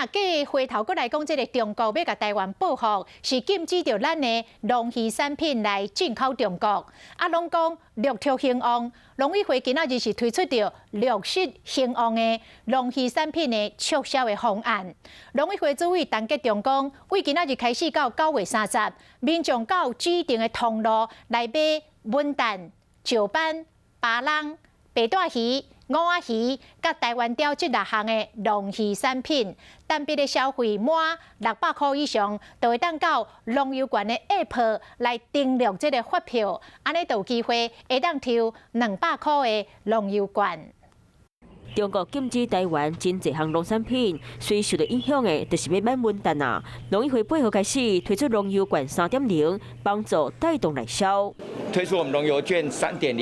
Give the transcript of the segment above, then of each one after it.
若計回頭閣來講，這个中國欲共台灣報復，是禁止著咱的農漁產品來進口中國。啊，攏講綠色興旺，農委會今仔日是推出著綠色興旺的農漁產品的促銷的方案。農委會主委陳吉仲講，對今仔日開始到9月30，民眾到指定的通路來買文旦、石斑、巴鯪、白帶魚、五仔魚、佮台灣鯛這六項的農漁產品，單筆的消費滿600箍以上，就會當到農遊券的 App 來登錄這个發票，按呢就有機會會當抽200箍的農遊券。中國禁止台灣真濟項農產品，隨受到影響的，就是欲買文旦啊。農委會8號開始推出農遊券3.0，幫助帶動內銷。推出我們農遊券3.0，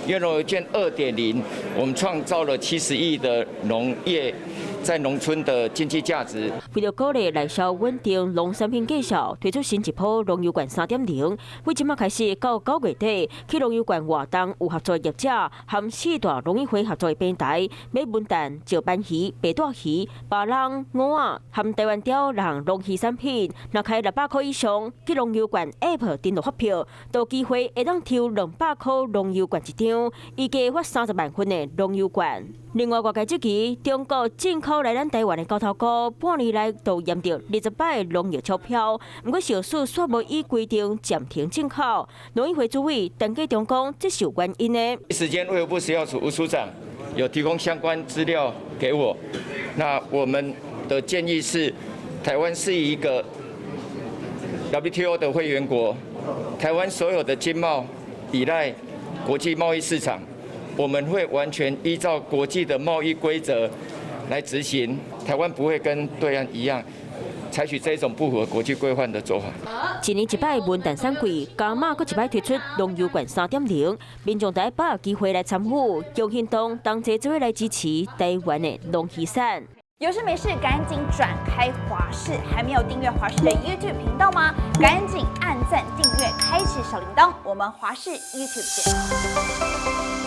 因為農遊券2.0，我們創造了70億的農業在農村的經濟價值。為著鼓勵內銷穩定農產品價數，推出新一波農遊券3.0。對這馬開始到9月底，去農遊券活動有合作業者含四大農委會合作的平台，買文旦、石斑魚、白帶魚、巴鯪、五仔含台灣鯛六項農漁產品，若開600箍以上，去農遊券 App 登錄發票，就有機會會當抽200箍農遊券一張，預計發30萬份的農遊券。另外，外界質疑中國進口來咱台灣的猴頭菇，半年來都驗著20擺農藥超標，毋過食肆煞無依規定暫停進口。農委會主委陳吉仲講，這是有原因的。時間衛福部食藥署吳署長有提供相關資料給我，那我們的建議是，台灣是一個 WTO 的會員國，台灣所有的經貿依賴國際貿易市場。我們會完全依照國際的貿易規則來執行，台灣不會跟對岸一樣採取這種不符合國際規範的做法。一年一擺文旦產季，加碼閣一擺推出農遊券3.0，民眾得把握機會來參與，用行動同齊做伙來支持台灣的農漁產。有事沒事趕緊轉開華視，還沒有訂閱華視的 YouTube 頻道嗎？趕緊按讚訂閱，開啟小鈴鐺。我們華視 YouTube 見。